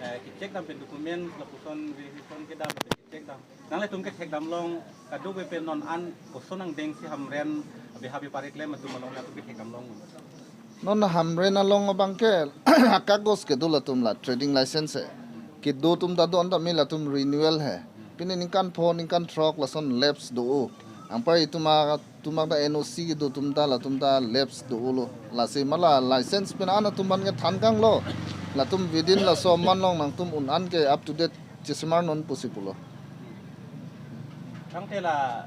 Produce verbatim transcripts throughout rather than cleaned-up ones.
Eh, kechek dam pen document lapuson verification kedam pen kechek dam. Nanglitum kethek damlong kadokave pen non an koson angdeng si Hamren abe habe pare klem atum along nangtum kethek damlong. Non Hamren along abang ke akagos kedo latum la trading license he. Kedo atum ta do anta me latum renewal he. Pini ningkan pho ningkan throk lason lapse do. Anpar itum a- Tumak ta N O C kedo atum ta latum ta lapse do-olo. Lasi mala license pen an atum an ke than kanglo. Latum within laso aman along nangtum un an ke up to date chesemar non pusi pulo. Tangte la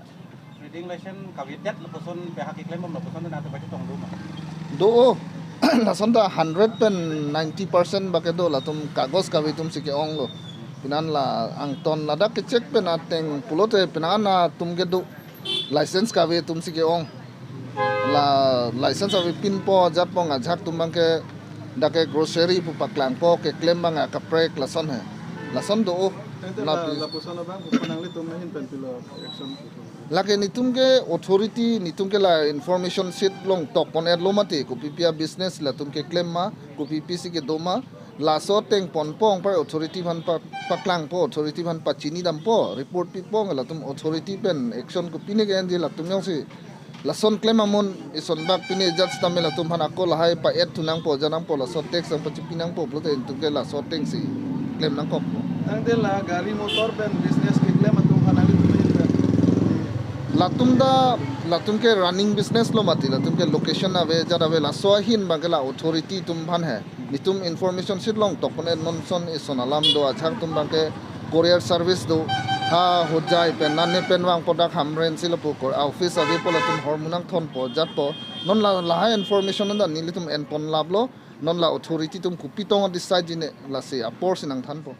trading license kavedet lapuson pehak keklem bom lapuson nangtum pachetong do ma? Do-o. Lason ta hundred pen ninety percent bak kedo latum kagos kave atum si ke-onglo. Pinan la angton ladak kechek pen ateng pulote pinan atum kedo license kave atum si ke-ong. La license ave pinpo ajat pon ajahak atum abang ke dak ke grocery pu paklangpo keklem abang akaprek lason he. Lason do oh. Tangte La la pi- lapuson abang pu nanglitum ahin pen pilo action pu. Lake netum ke authority, netum ke la information sheet along tok pon-etlo mati, kopipi a-business latum keklem ma, kopipi si kedo ma, laso ateng ponpo ong par authority aphan pa-, paklangpo, authority aphan pachini dampo, report pipo ong, latum authority pen action kopine ke-enji latum jongsi lason klem amun ison bak pine ajat sitame latum aphan ako lahai pa-et thu nangpo, ja nangpo, laso tax nang pachipi nangpo pulote netum ke laso ateng si klem nangkokpo. Tangte la gari motor pen business keklem atum aphan nanglitum ahin pen. Latum ta, latum ke running business lo mati, latum ke location ave, ajat ave, laso ahin abang ke la authority atum aphan he. Netum information sheet along tok pon-et, non son ison alam do ajahak atum abang ke courier service do. Ha Hojai pen, Nane pen vangpo dak Hamren si lapu kor office avepo, latum hormu nangthonpo ajatpo. Non la lahai information anta nelitum en pon laplo. Non la authority atum kopi tong decide jine lasi apor si nangthanpo.